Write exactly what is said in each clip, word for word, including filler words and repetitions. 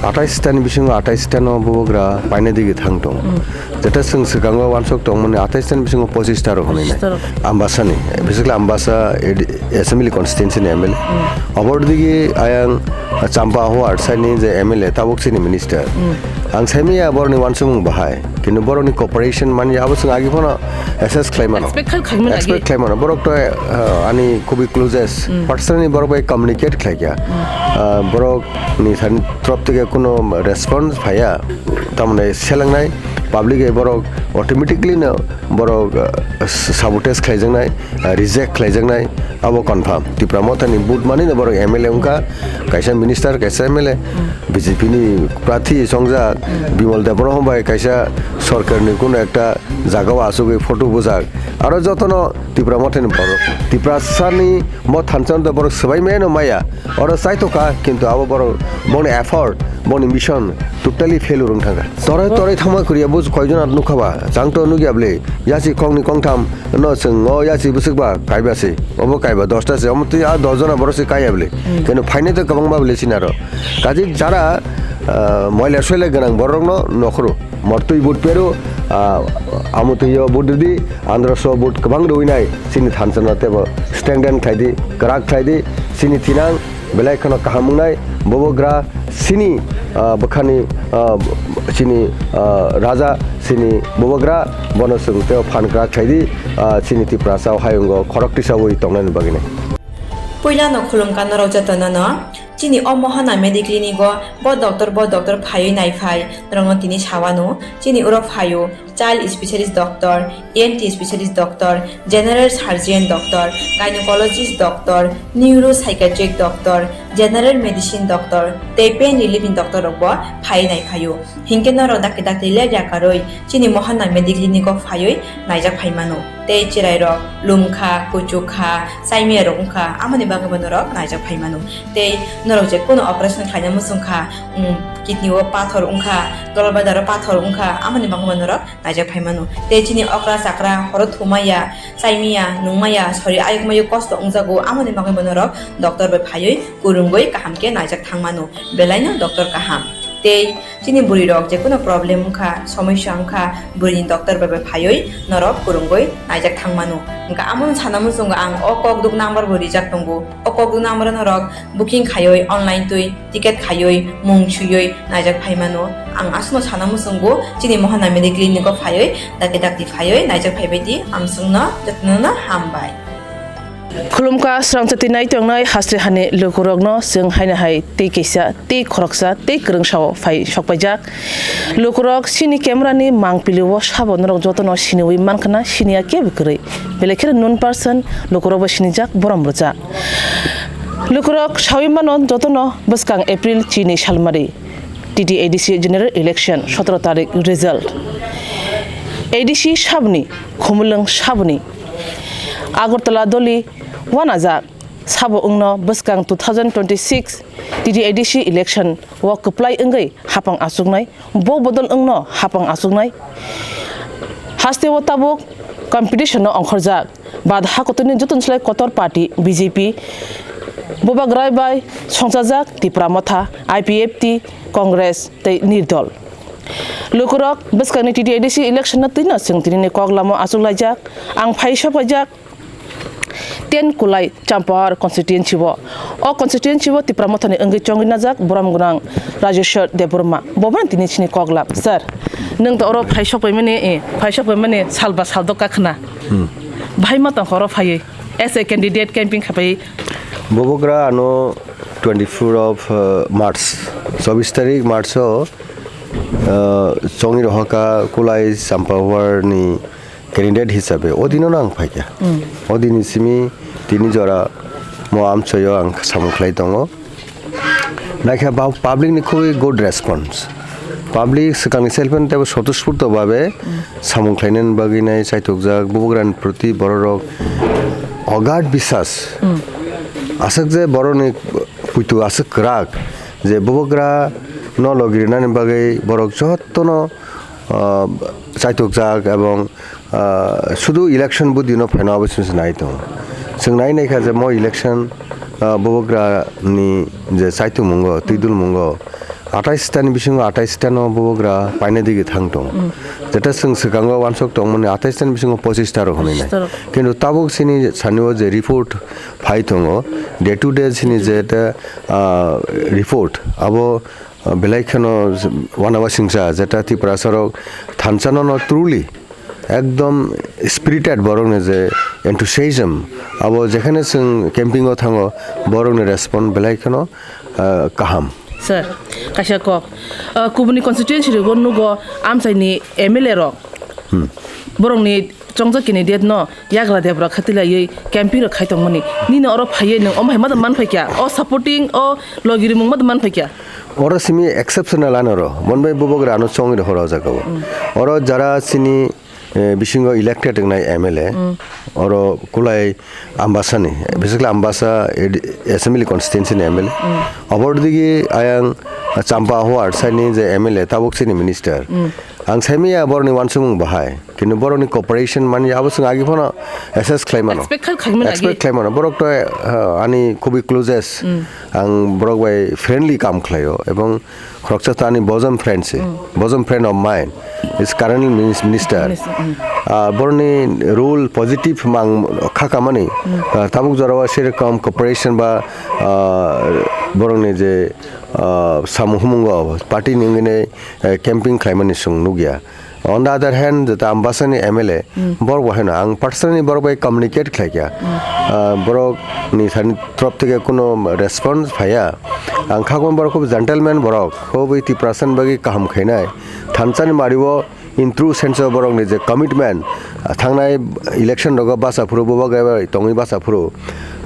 Atais ta ni bisingo atais ta no bubagra paina digi thang tong. Jeta chwng swkango wansuk tongmani atais ta ni bisingo pochis ta rok hwnwi nai. Pochis ta rok. Ambasa ni, basically Ambasa ed-, assembly constituency ni M L A. Abor digi ayang Champa Howard saini je M L A tabuk chini minister. Ang saimaya borni wansukmung bahai. Kintu borokni cooperation mani abo chwng agi phano assess khlai mano. Expect kha-, khaimani agi. Expect khlai mano. Borok to, uh, ani khubui closest. Personally borok bai communicate khlai kha. Uh, borok ni sani trop theke kuno response phaiya. Tamoni selengnai public e borok automatically no borok, uh, sabotage khlaijaknai, uh, reject khlaijaknai abo confirm. Tipra Motha ni vote mani no borok M L A wngkha, kaisa minister, kaisa M L A. B J P ni prarthi songjak Bimal Debbarma bai kaisa sorkar ni kuno ekta jaga o asugwi photo bujak. Aro jotono Tipra Motha ni borok, Tiprasa ni mo thansa no borok swbai maya no maya. Oro chaitokha, kintu abo borok boni effort, boni mission totally failure wng thangkha. Toroi toroi thangma kwrwiya bo koijon ar nukha ba, chang to nukya bwle, yasi kongni kongtham no chwng o yasi bwswk ba kaiba se, obo kaiba dosta se, omo twi a dos jona borok se kaiya bwle. Keno phainai to kwbangma bwle sinaro. Kaji jara, ah, moila soila gwnang borokno nokhoro. Mortwi vote pero, ah, amotwi o vote rwdi, androso vote kwbang rwinai, chini thansa no tebo strengthen khlaidi, kwrak khlaidi, chini thinang belai kheno kaham wngnai, bubagra chini, ah, bwkhani, ah, chini, ah, raja, chini bubagra, bono chwng tebo phan kwrak khlaidi, ah, chini Tiprasa o hayungo khorok tisawi tongnani bagwinai. Puilano khulumkha norok jotono no. Chini o Mohana Mediclinic o bo doctor, bo doctor phaiwi naiphai, norokno tini sawano, chini oro phaio child specialist doctor, E N T specialist doctor, general surgeon doctor, gynecologist doctor, neuropsychiatric doctor, general medicine doctor, tei pain relief ni doctor rok bo phaiwi naiphaio. Hinkhe norok dakti dakti lepya karwi chini Mohana Mediclinic o phaiwi naijak phaimano. Tei chwrairok lumkha, kuchukha, chaimiyarok wngkha, amoni bagwibo norok naijak phaimano. Tei norok je kuno operation khlaina muchungkha, um, kidney o pathor wngkha, dolbadaro pathor wngkha, amoni bagwibo norok naijak phaimano. Tei chini okra chakra horo thumaya, chaimaya, nungmaya, sori ayukmayo kosto wngjago, amoni bagwibo norok doctor bai phaiwi kwrwngwi kaham khe naijak thangmano. Belaino doctor kaham. Tei chini bwrwi rok je kuno problem wngkha, somosya wngkha, bwrwini doctor bai bai phaiwi norok kwrwngwi naijak thangmano. Wngkha amono sana muchungo ang o kokduk number bo rijak tongo. O kokduk number o norok booking khaiwi online twi ticket khaiwi mung suiwi naijak phaimano. Ang aswkno sana muchungo chini Mohana Mediclinic o phaiwi dakti dakti phaiwi naijak phaibaidi amswkno jotono no hambai. Khulumkha, srangchati nai tongnai haste hani lukurokno chwng haino hai tei kaisa, tei khoroksa, tei kwrwngsao phai sokpaijak. Lukurok chini camera ni mangpili o sabo norok jotono siniwi mankha na, siniya kebo kwrwi. Belai kheno known person, lukurok bai sinijak, borom rwjak. Lukurok sawi mano jotono bwskang April chini salmari T T A D C general election sotoro tarik result. A D C saboni, Khumulwng saboni. Agartala doli wanajak sabo wngno bwskang two thousand twenty-six T T A D C election o kwplai wngwi hapang achuknai, bo bodol wngno hapang achuknai. Haste o tabuk competition no ongkhorjak, bad hakotorni jotono slai kotor party B J P, Bubagra bai songchajak Tipra Motha, I P F T, Congress tei Nirdol. Lukurok bwskangni T T A D C election no twino chwng tinini kok lama achuklaijak. Ang phai sokpaijak ten Kulai Champahar constituency o. O constituency o Tipra Mothani wngwi chongwi najak borom gwnang Rajeshwar Debbarma. Bo mani tini chini kok lam. Sir, nwng to oro phai sokpaimani, eh, phai sokpaimani sal ba sal do kakhna. Hmm. Bahai ma tongkha oro phaiwi as a candidate campaign khapai. Bubagra ano twenty-four of, uh, March, chobbish tarik March o, uh, chongwi rohorkha Kulai Champahar ni candidate hisabe o dino no ang phaikha. Hmm. O dini simi tini jora mo amchoyo ang samung khlai tongo. Naikha ba public ni khubui good response. Public swkangni self help tebo swtosphurto babe samung khlainani bagwi nai chaitokjak, bubagrani proti bororok ogad biswas. Hmm. Aswk je borokni puitu aswk kwrak je bubagra no logi rinani bagwi borok jotono, ah, chaitokjak ebong, ah, sudu election budi no phaino abo chwng se nai tongo. Chwng nai nai kha je mo election, ah, bubagra ni je chaitokmungo, twidulmungo, atais ta ni bisingo atais ta no bubagra paina digi thang tongo. Jeta chwng swkango uansuk tongmani atais ta ni bisingo pochis ta rok hwnwi nai. Pochis ta rok. Kintu tabuk chini sani o je report phai tongo, day to day chini jeta, ah, report abo, ah, belai kheno wanaba singsa jeta Tiprasa rok thansa no no truly ekdom spirited borokni je enthusiasm, abo jekhane chwng camping o thango, borokni respond belai kheno, ah, kaham. Sir, kaisa kok, ah, kubuni constituency rego nugo amchaini M L A rok, borokni chongjak candidate no yagra debra khatilaiwi camping rok khai tongmani, nini oro phaiwi nwng omo hai ma man phaikya, o supporting o logi rimung ma man phaikya. Oro simi exceptional ano ro, bonbai bubagra ano chongwi rw horo o jaga o. Oro jara chini, eh, bisingo elected wngnai M L A, oro kulai Ambasani, basically Ambasa ed-, assembly constituency ni M L A. Obor digi ayang Champa Howard saini je M L A tabuk chini minister. Ang saimaya borokni uansukmung bahai, kintu borokni cooperation mani abo chwng agi phano assess khlai mano. Expect kha-, khaimani agi. Expect khlai mano. Borok to, eh, ani khubui closest. Ang borok bai friendly kam khlaio, ebong khoroksa to ani bosom friend se, bosom friend of mine is currently minis-, minister. Minister, mm. Ah, borokni role positive mang kha kamani. Ah, tabuk jorao serokom cooperation ba, ah, borokni je, ah, samung humungo party ni wngwi, eh, camping khlaimani chwng nukya. On the other hand, jeta Ambasani M L A, borok bo haino ang personally borok bai communicate khlai kha. Ah, borok ni thani trop theke kuno response phaiya. Ang khakon borok khub gentleman borok, khubui Tiprasani bagwi kaham khainai. Thansani mario in true sense o borok ni je commitment, ah, thangnai election rogo basa phuru bubagra bai tongwi basa phuru,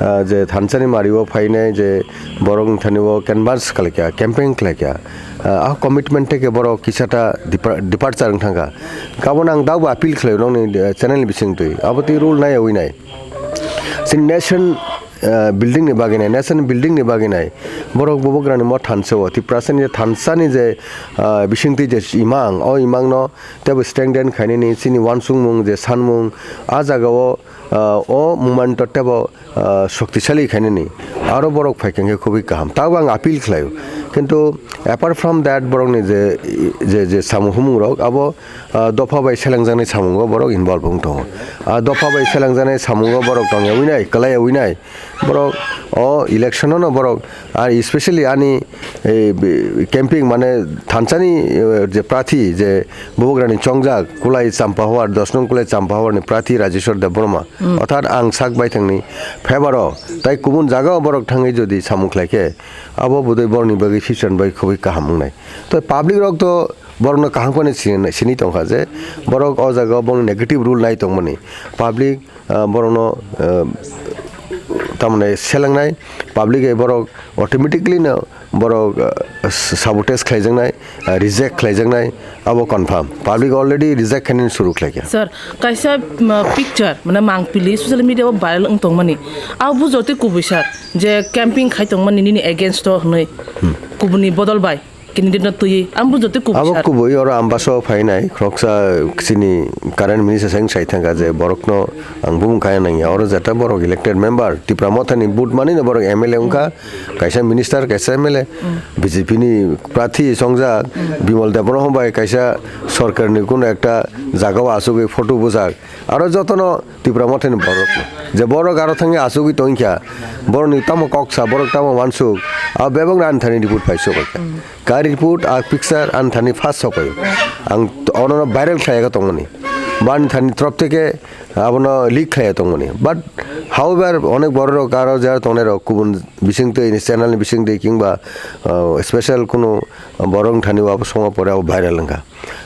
ah, je thansani mario phainai je borok ni thani o canvass khlai kha, campaign khlai kha. Ah, ah, commitment theke borok kisa ta depar-, departure wng thangkha. Gabon ang dagbo appeal khlaio nokni, eh, channel ni bising twi. Abo twi rule nai yawi nai. Chini nation, eh, building ni bagwi nai, nation building ni bagwi nai. Borok bubagrani mo thansa o, Tiprasani je thansa ni je, ah, bising twi je imang, o imang no tebo strengthen khainani chini uansukmung je sanmung, ah, jaga o, ah, o movement to tebo ah, shoktisali khainani, aro borok phaikha khe khubui kaham. Tabo ang appeal khlaio. Kintu apart from that, borokni je, je, je samung humung rok, abo, ah, dopha bai selengjaknai samungo borok involve wng tongo. Ah, dopha bai selengjaknai samungo borok tongyawi nai, kwlaiyawi nai. Borok o election-o no borok, ah, especially ani, eh, bi-, camping, mane, thansani, eh, je prathi, je bubagrani chongjak, Kulai Champa Howar, dos nong Kulai Champa Howar ni prathi Rajeshwar Debbarma. Orthat ang sak baithangni favour o, tai kubun jaga o borok thangwi jodi samung khlai khe, abo bodoi borokni bagwi future ni bagwi khobwi kaham wngnai. To public rok to borokno kaham kheno sini, sini tongkha je borok o jaga o borokni negative role nai tongmani. Public, ah, borokno, ah, tamoni selengnai, public bai borok automatically no borok, ah, sabotage khlaijaknai, ah, reject khlaijaknai, abo confirm. Public already reject khainani suru khlaikha. Sir, kaisa, mm, picture, mane mangpili social media o viral wng tongmani. Abo bujo tei kubui sir, je camping khai tongmani nini against o hwnwi, kubuni bodol bai candidate no twiwi. Abo bujo tei kubui sir. Abo kubui oro Ambasa o phainai, khoroksa chini current minister se wng sai thangkha je borokno ang bumung kaya nangya. Oro jeta borok elected member, Tipra Motha ni vote manwi no borok M L A wngkha. Kaisa minister, kaisa M L A, B J P ni prathi songjak, Bimal Debbarma bai kaisa sorkar ni kuno ekta jaga o achugwi photo bujak. Aro jotono Tipra Motha ni borok, je borok aro thangwi achugwi tongkha, borok ni tamo kok sa, borok tamo wansuk, a bebak ani thani report paisok kha. Ka report, a picture ani thani first sokai. Ang ono no viral khlai tongmani. Bani thani trop theke abono leak khlai tongmani. But however, onek borok rok aro jara tongnai rok kubun bising twi, channel ni bising twi kingba, ah, special kunu borok thani abo songo pore abo viral wngkha.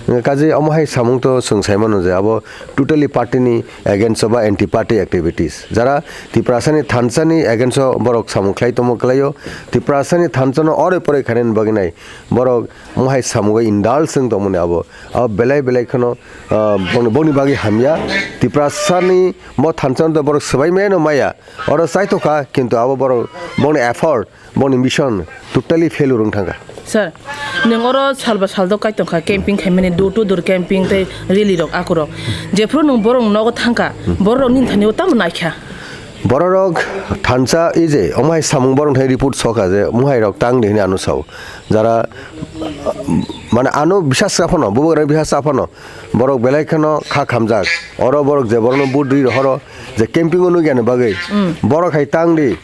Kaje omo hai samung to chwng sai mano je abo totally party ni against o ba anti party activities. Jara Tiprasa ni thansa ni against o borok samung khlai tomo khlaio. Tiprasa ni thansa no ore pore khainani bagwi nai borok omo hai samungo indulge wng tongmani abo. Abo belai belai kheno, ah, boni, boni bagwi hamya. Tiprasa ni bo thansa no borok swbai maya no maya. Oro chaitokha, kintu abo borok boni effort, boni mission totally failure wng thangkha. Sir, nwng oro salba saldo kai tongkha, camping khaimani, door to door camping tei rally rok, akurok. Jephuru nwng borok nogo thangkha, borok nini thani o tamo naikha? Borok rok thansa ei je, omo hai samung borok thai report sokha je, omo hai rok tang de hini ano sao. Jara Mane ano bisas sa phano, bubagrani bisas sa phano, borok belai kheno kha khamjak. Oro borok je borokno vote rwi rohoro, je camping o nukya ni bagwi, borok hai tang di.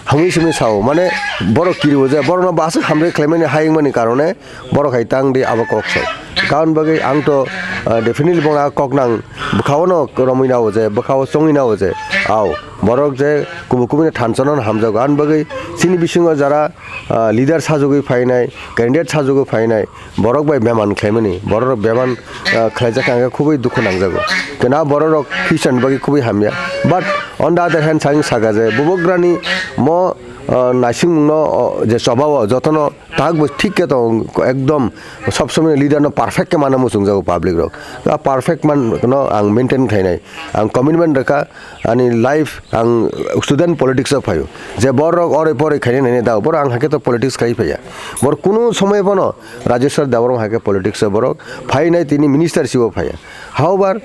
Hamwi simi sao, mane borok kiriwo je, borokno bo aswk hamri khlaimani hayungmani karone borok hai tang di abo kok sao. Karon bagwi ang to, ah, definitely bono kok nang bwkhao no romwi nao je, bwkhao chongwi nao je, ao borok je kubui kubui no thansa no hamjago. Ani bagwi chini bisingo jara, ah, leader sajagwi phainai, candidate sajagwi phainai, borok bai beman khlaimani, borok rok beman, ah, khlaijak kha hwnkhe khubui dukhu nangjago. Kena borok rok future ni bagwi khubui hamya. But on the other hand, sang saka je bubagrani mo, ah, naisingmung no, oh, je choba o jotono tak bo thik khe tong ekdom sob somoi leader no perfect khe mana muchungjago public rok. Ah, perfect man no ang maintain khainai, ang commitment rwkha. Ani life ang student politics o phaio. Je borok oroi poroi khainai nai da, borok ang hakhe to politics khai phaiya. Bor kunu somoi bono Rajeshwar Debbarma hakhe politics o borok phainai, tini minister sibo phaiya. However,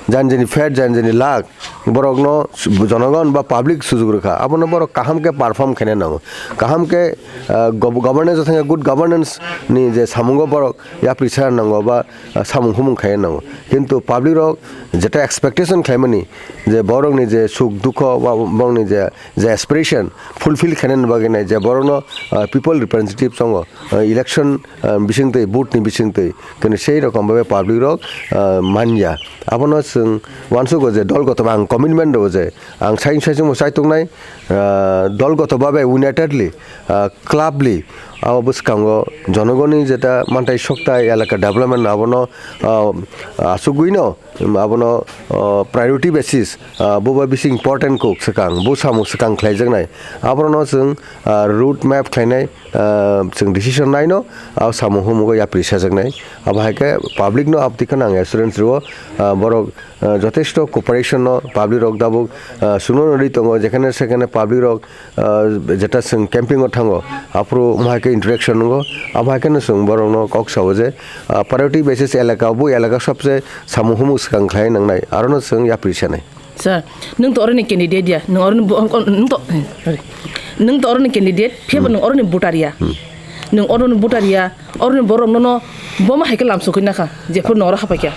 jan jani fat, jan jani lak, borokno jonogon ba public sujuk rwkha. Abono borok kaham khe perform khainai nango. Kaham khe, ah, gob-, governance o thangkhe good governance ni je samungo borok yapri sana nango ba, ah, samung humung khainai nango. Kintu public rok jeta expectation khlaimani je borokni je suk dukho ba borokni je, je aspiration fulfill khainani bagwi nai je borokno, ah, people representative chongo, ah, election, ah, bisingtwi, vote ni bisingtwi, kini sei rokom bai public rok, ah, manya. Abono chwng uansugo je dol kotor ang commitment rwo je ang saisung saisung bo chaituknai, ah, dol kotor babe unitedly, ah, clubly, abo bwskango jonogoni jeta mantai soktai elaka development abono, ah, asugwino, abono, ah, priority basis, ah, boba bisi important kok swkang, bo samung swkang khlaijaknai. Abono chwng, ah, road map khlainai, ah, chwng decision naino, ah, samung humung yapri sajaknai. Abo hai khe public no aboni kheno ang assurance rwo, ah, borok, ah, jotesto cooperation no public rok dabuk, ah, suno nori tongo, jekhane sekhane public rok, ah, jeta chwng camping o thango, aphuru omo hai khe interaction wngo, abo hai kheno chwng borokno kok sao je, ah, priority basis elaka, bo elaka sobse samung humung swkang khlai nangnai, arono chwng yapri sanai. Sir, nwng to oroni candidate ya, nwng oroni bo-, nwng to, eh, sorry. Nwng to oroni candidate, phiya bo nwng oroni voter ya. Nwng oroni voter ya, oroni borok nono boma hai khe lamsogwi nakha, jephuru nwng oro hapai kha.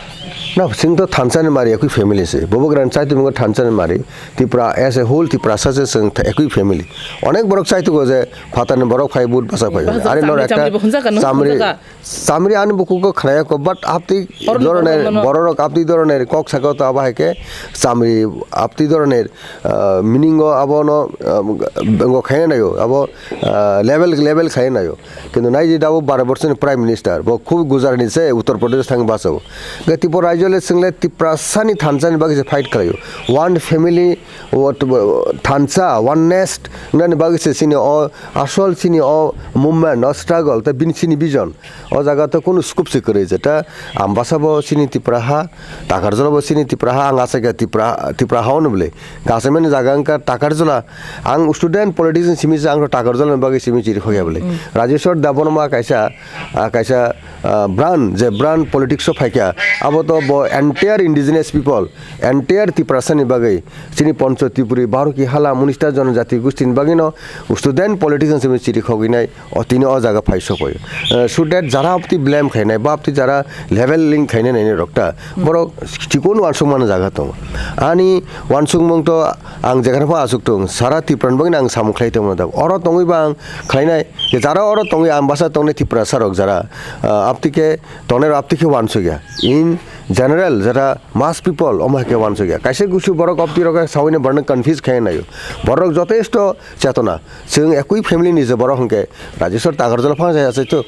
Na, chwng to thansa ni mari ekui family se. Bobo gran chai tumi thansa ni mari. Tripura as a whole, Tripura sa se chwng ekui family. Onek borok chai tugo je phatar ni borok phai but basa phai. Basa Are nor chamri, ekta chamri bo hunjaka, no? Chamri, hunjaka. Chamri ani bukugo khnaya ko, but apti Oroni doroner, borok nono. Bororok apti doroner kok saka to abo hai khe chamri apti doroner, ah, meaning o abono, ah, bengo khaina nayo, abo, ah, level, level khaina nayo. Kintu nai je dabo baro borsoni Prime Minister, bo khub Gujarat ni se Uttar Pradesh thang basa o. Ga Tripura rajyo le swngle Tiprasa ni thansa ni bagwi se fight khlaio. One family, what, thansa, one nest, nani bagwi se chini o asol chini o movement, o struggle, ta bini chini vision. O jaga to kunu scope se kwrwi je ta Ambasa bo chini Tripura ha, Takarjala bo chini Tripura ha, ang asai kha Tripura, Tripura ha ono bwle. Gasaimani jaga wngkha Takarjala. Ang student politician simi se ang Takarjala ni bagwi simi chiri khokya bwle. Rajeshwar Debbarma kaisa, ah, kaisa, ah, brand, je brand politics o phaikha, abo to bo entire indigenous people, entire Tiprasa ni bagwi, chini Poncho Tripuri, Baroki Hala, Munista Jonojati Gusti ni bagwi no student politician simi chiri khogwi nai. O tini o jaga phai sokoi. Eh, so that jara apti blame khainai, ba apti jara leveling khainai nai rok ta. Borok chikon wansuk mana jaga tongo. Ani wansuk mung to ang jekhana pha asuk tong, sara Tripura ni bagwi ang samung khlai tongma da. Oro tongwi ba ang khlainai, je jara oro tongwi ang basa tongnai Tripura sarok jara, eh, apti khe tongnai rok apti khe wansuk ya. In general, jara mass people, omo hai khe wansuk ya. Kaisa gusu borok apti rok sawini borno confuse khainai. Borok jotesto chetona. Chwng ekui family ni je borok hwnkhe Rajeshwar Takarjala phano jaya se to.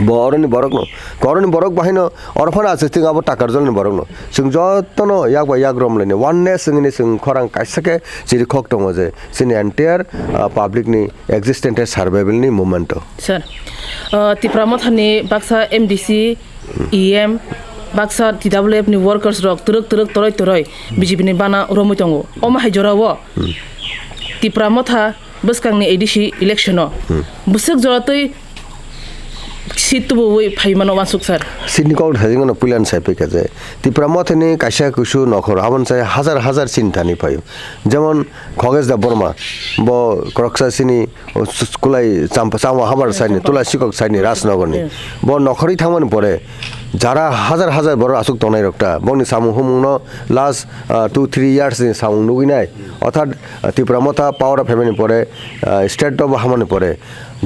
Bo oroni borok no. Koroni borok bahai no oro phano achai thwng abo Takarjala ni borok no. Chwng joto no yak bai yak rom laini. Oneness wngni chwng khorang kaisa khe chiri khok tongo je chini entire, ah, public ni existence and survival ni movement o. Sir, ah, Tipra Motha ni baksa M D C, E M, baksa T W F ni workers rok twrwk twrwk toroi toroi B J P ni bana romwi tongo. Omo hai jora o Tipra Motha bwskangni A D C election-o bwswk joratwi Seat tubuwi phai mano uansuk sir. Seat ni kok thajing no puilan sai phaikha je Tipra Mothani kaisa kusu nokhor aboni sai hazar hazar seat thani phaio. Jemon Khogesh Debbarma, bo Kroksa sini, o, s-, s-, kulai Champa, Chama Habar saini, Champa. Tula Sikok saini, Rajnagarni. Hmm. Bo nokhorwi thangmani pore, jara hazar hazar borok aswk tongnai rok ta, bongni samung humung no last, ah, two three years ni samung nugwi nai. Orthat, ah, Tipra Motha power o phaimani pore, ah, state o bo hamani pore,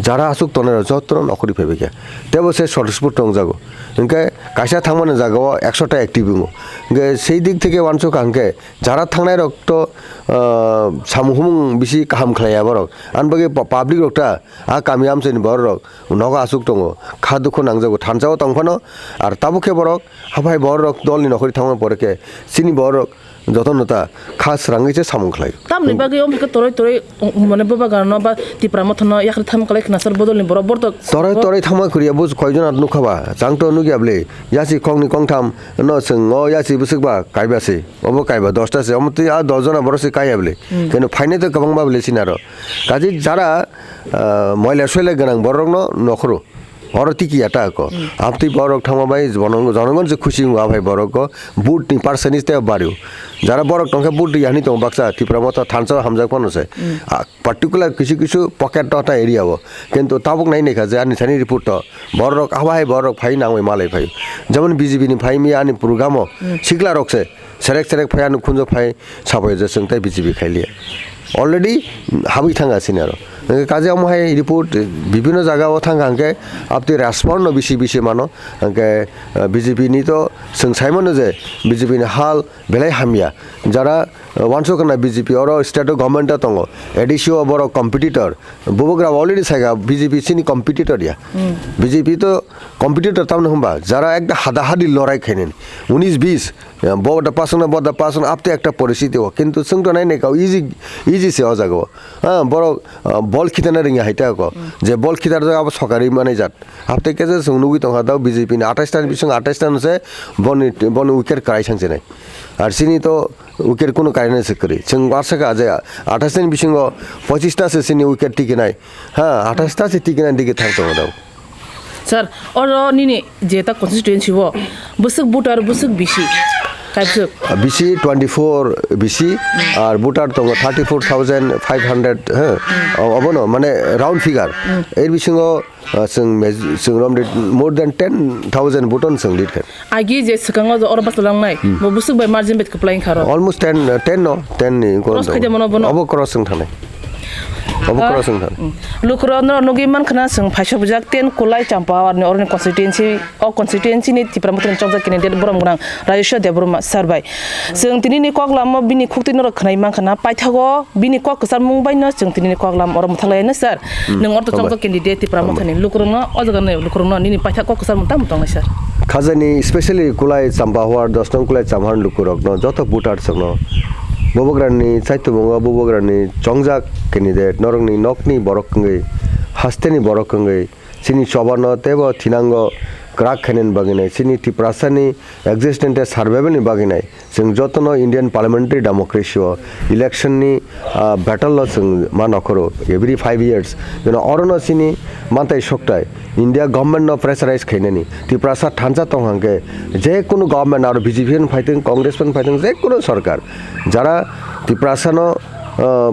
jara aswk tongnai rok jotono nokhorwi phaibai kha. Tebo se Sotishpur tongjago. Hinkhe kaisa thangmani jagao ekshota active wngo. Hinkhe sei dik theke uansukha hinkhe, jara thangnai rok to, ah, samung humung bisi kaham khlaiya borok. Ani bagwi pu-, public rok ta, a kami amchaini borok rok nogo aswk tongo, kha dukhu nangjago, thansa o tong phano, ar tabuk khe borok haphai borok rok dolni nokhorwi thangma pore khe chini borok rok jotono ta kha swrangwi se samung khlai. Tamni bagwi omo khe toroi toroi, um, mane Bubagrano ba Tipra Mothano yakhri tham kwlai khna sir bodolni borok borok. Toroi toroi thangma kwrwiya bo koijon at nukha ba, chang to nukya bwle, yasi khongni khongtham no chwng o yasi bwswk ba kaiba se. Obo kaiba dosta se, omo twi a dos jona borok se kaiya bwle. Hmm. Keno phainai to kwbangma bwle sinaro. Kaje jara, ah, moila soila gwnang borokno nokhoro. Oro tiki ya ta ko. Hmm. Amtwi borok thangma bai jono-, jonogon se khusi wngo, aphai borok ko vote ni percentage te bario. Jara borok tongkhe vote ri hani tong baksa Tipra Motha thansa hamjak phano se. Hmm. A, particular kisu kisu pocket tota area o. Kintu tabuk nai naikha je ani thani report to. Borok abai borok phai nangwi malai phai. Jemon B J P ni phai mi ani program o. Hmm. Sikla rok se. Serek serek phai ano khunjo phai sabai je chwng tai B J P khailiya. Already habwi thanga sini aro. Hwnkhe kaje omo hai report bibhinno jaga o thangkha hwnkhe abtwi respond no bisi bisi mano. Hwnkhe, eh, B J P ni to chwng sai mano je B J P ni hal belai hamya. Jara, eh, wansukna B J P oro state o government o tongo. A D C o borok competitor. Bubagra already saikha B J P chini competitor ya. Hmm. B J P to competitor tamni hwnba jara ekta hada hadi lorai khainani. Unis bis, eh, bo da pasang na bo da pasang apte ekta poristiti o. Kintu chwng to nai nai ka easy, easy se o jaga o. Ha, borok, ah, bol khitana ringya hai ta ko. Hmm. Je bol khitar jaga abo sokari manai jat. Apte khe je chwng nugwi tongkha da B J P ni atais ta ni bising atais ta no se boni, boni wicket kwrai sang se nai. Ar chini to wicket kuno kainai se kwrwi. Chwng warsa kha je atais ni bisingo pochis ta se chini wicket tikinai. Ha, atais ta se tikinai digi thang tongo da. Sir, oro nini je ta constituency o bwswk voter bwswk bisi? Kaibwswk? Bisi twenty four bisi, ar voter tongo thirty four thousand five hundred, ha. Hmm. O-, obono mane round figure. Hmm. Er bisingo Ah, chwng mej-, chwng romri more than ten thousand vote-no chwng lead kha. Agi je swkango je oro bachwlangnai, hmm, bo bwswk bai margin bai kwplai wngkha oro. Almost ten, ten no, ten ni wngkha. Cross khaide mano bono? Obo cross wng thanai. Obo, ah, cross wng thanai. Hmm. Lukurok no nugwi mankha na chwng phaisa bujak ten Kulai Champa Hawar ni oroni constituency, o constituency ni Tipra Motha ni chongjak candidate borom gwnang Rajeshwar Debbarma sir bai. Chwng tini ni kok lama bini khukti norok khwnai mankha na paithago. Bini kok kwcharmung bai no chwng tini ni kok lam oro mwthak lai no sir. Hmm. Nwng ortho, hambai, chongkha candidate Tipra, hambai, Mothani lukurok no o jaga ni lukurok no nini paithak kok kwcharmung tamo tongnai sir. Khajani specially Kulai Champa Hawar, dos nong Kulai Champa Hawar lukurok no joto voter rok no Bubagra ni chaitubungo Bubagra ni chongjak candidate norok ni nok ni borok wngwi haste ni borok wngwi chini choba no teibo thinango kwrak khainani bagwi nai chini Tiprasa ni existence tei survival ni bagwi nai. Chwng jotono Indian parliamentary democracy o election ni, ah, battle o chwng ma nokhoro every five years. Bino orono chini mantai soktai India government no pressurize khainani. Tiprasa thansa tong hangke je kunu government aro B J P no phaiteng, Congress no phaiteng, je kunu sarkar jara Tiprasa no, ah,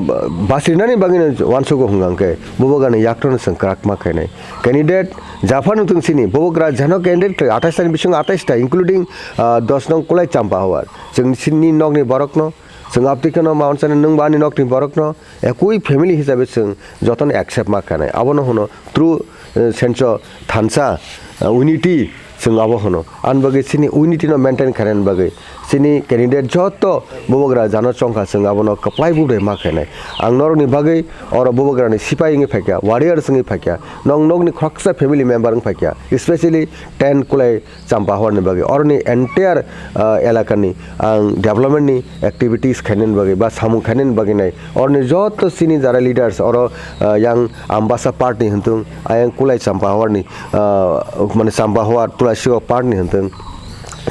basrinani bagwi no uansugo hwng hangke Bubagrani yaktono chwng kwrak ma khainai. Candidate japha nutwng chini Bubagra jano candidate khlai atais ta ni bisingo atais ta including, ah, dos nong Kulai Champa Hawar. Chwng chini nokni borokno, chwng aptwi kheno ma onsani nwng bo ani nokni borokno, ekui family hisabe chwng jotono accept ma khanai. Abono hwno true, eh, sense o thansa, eh, unity chwng abo hwno. Ani bagwi chini unity no maintain khainani bagwi chini candidate joto Bubagra jano chongkha chwng abono kwplai budai ma khainai. Ang norokni bagwi oro Bubagrani sipai wngwi phaikha, warriors wngwi phaikha, nong nokni khoroksa family member wng phaikha, especially ten Kulai Champa Hawar ni bagwi, oroni entire, ah, elaka ni ang development ni activities khainani bagwi ba samung khainani bagwi nai, oroni joto chini jara leaders oro, ah, yang Ambasa part ni hwnthung, ayang Kulai Champa Hawar ni, ah, mane Champa Hawar Tulasi o part ni hwnthung,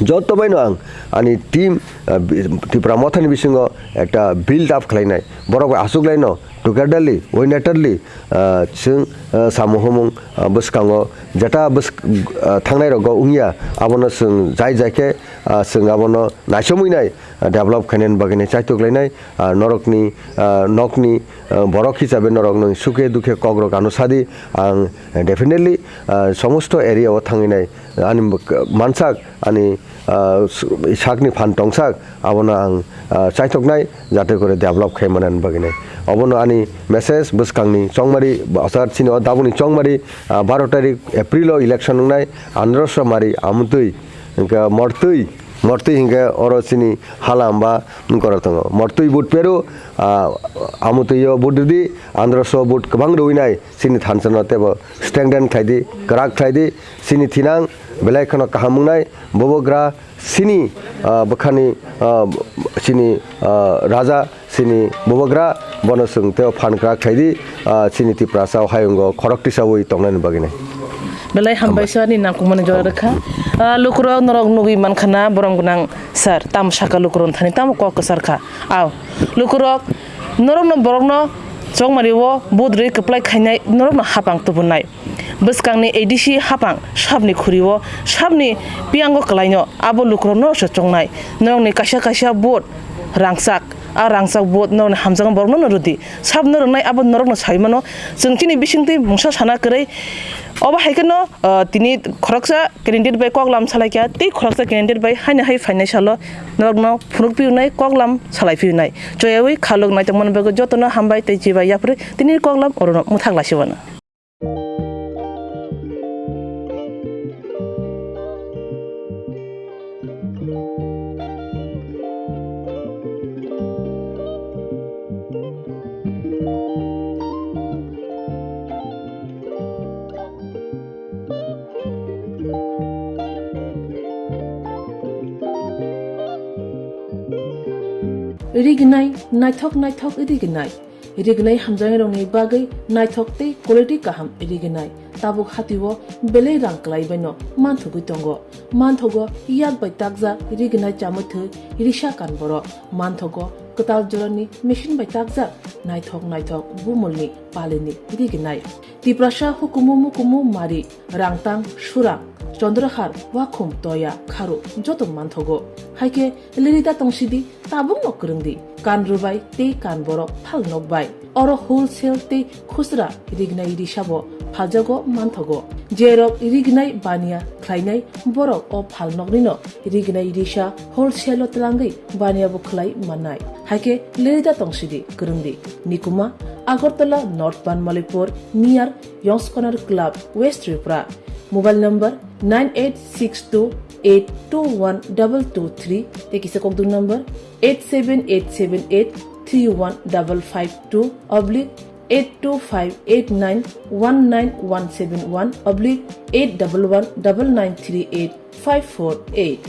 joto bai no ang ani team, ah, bi-, Tipra Motha ni bisingo ekta build up khlainai, borok bai aswk lai no Togetherly, unitedly, ah, chwng, ah, samung humung, ah, bwskango jeta bwsk-, ah, thangnai rogo wngya, abono chwng jai jai khe, ah, chwng abono naisomwi nai, ah, develop khainani bagwi nai chaitok lainai, ah, norokni, ah, nokni, ah, borok hisabe norokno sukhe dukhe kokrok ano sadi, ang definitely, ah, somosto area o thangwi nai, ani bwk-, mansak, ani, ah, s-, sakni phan tongsak, abono ang, ah, chaithoknai, jate kore develop khai manani bagwi nai. Obono ani message bwskangni chongmari, bwsar chini o daboni chongmari, ah, baro tarik April o election wngnai, Andhra Somari, Amutwi, hingkhe Mortwi, Mortwi hingkhe oro chini hala hamba wngkora tongo. Mortwi vote peru, ah, Amutwi o vote rwdi, Andhra so vote kwbang rwinai, chini thansa no tebo strengthen khlaidi, kwrak khlaidi, chini thinang belai kheno kaham wngnai, bubagra chini, ah, bwkhani, ah, chini, ah, raja, chini bubagra, bono chwng teo phan kwrak khlaidi, ah, chini Tiprasa o hayungo khorok tisaui tongnani bagwino. Belai hambai sir ni nangkukmani jora rwkha. Ah, lukurok norok nugwi mankha na borom gwnang sir, tamo saka lukurok thani tamo kok kwsar kha. Aw, lukurok norokno borokno chongmari o budrwi kwplai khainai norokno hapang tubunai. Bwskangni A D C hapang, sabni khuri o, sabni piyango kwlaino, abo lukurokno se chongnai. Norokni kaisa kaisa vote rangchak, a rangchak vote norokni hamjakma borokno no rwdi. Sabno rwngnai abo norokno sai mano. Chwng chini bisingtwi mungsa sana kwrwi. Obo hai kheno, ah, tini khoroksa candidate bai kok lam salai kha, tei khoroksa candidate bai haino hai phainai salo norokno phunuk piunai, kok lam salai piunai. Choyawi khaluk naitokmani bagwi jotono hambai tei chibai yapri tini kok lam orono mwthak lasi wano. Rignai, naithok naithok rignai. Rignai hamjaknairokni bagwi naithok tei quality kaham rignai. Tabuk hatio belai rang kwlaibaino manthogwi tongo. Manthogo yak bai takjak rignai chamwi thwi risa kan borok. Manthogo kwtal jorani machine bai takjak naithok naithok bumulni palini rignai. Tiprasa hukumu mukumu mari, rangtang, surang, chondrahar, wakhum, toya, kharu joto manthogo. Haikhe lirida tongsidi, tabukno kwrwngdi, kan rwbai tei kan borok phal nokbai. Oro wholesale tei khusra rignai risabo phaljago manthogo. Jerok rignai baniya khlainai borok o phalnoknino rignai risa wholesale-o twlangwi baniya bo khlai mannai. Haikhe lirida tongsidi, kwrwngdi. Nikuma, Agartala North Banmalipur, near Yongs Corner Club, West Tripura. Mobile number nine eight six two eight two one double two three, tei kisa kokdung number eight seven eight seven eight three one double five two oblique eight two five eight nine one nine one seven one oblique eight double one double nine three eight five four eight.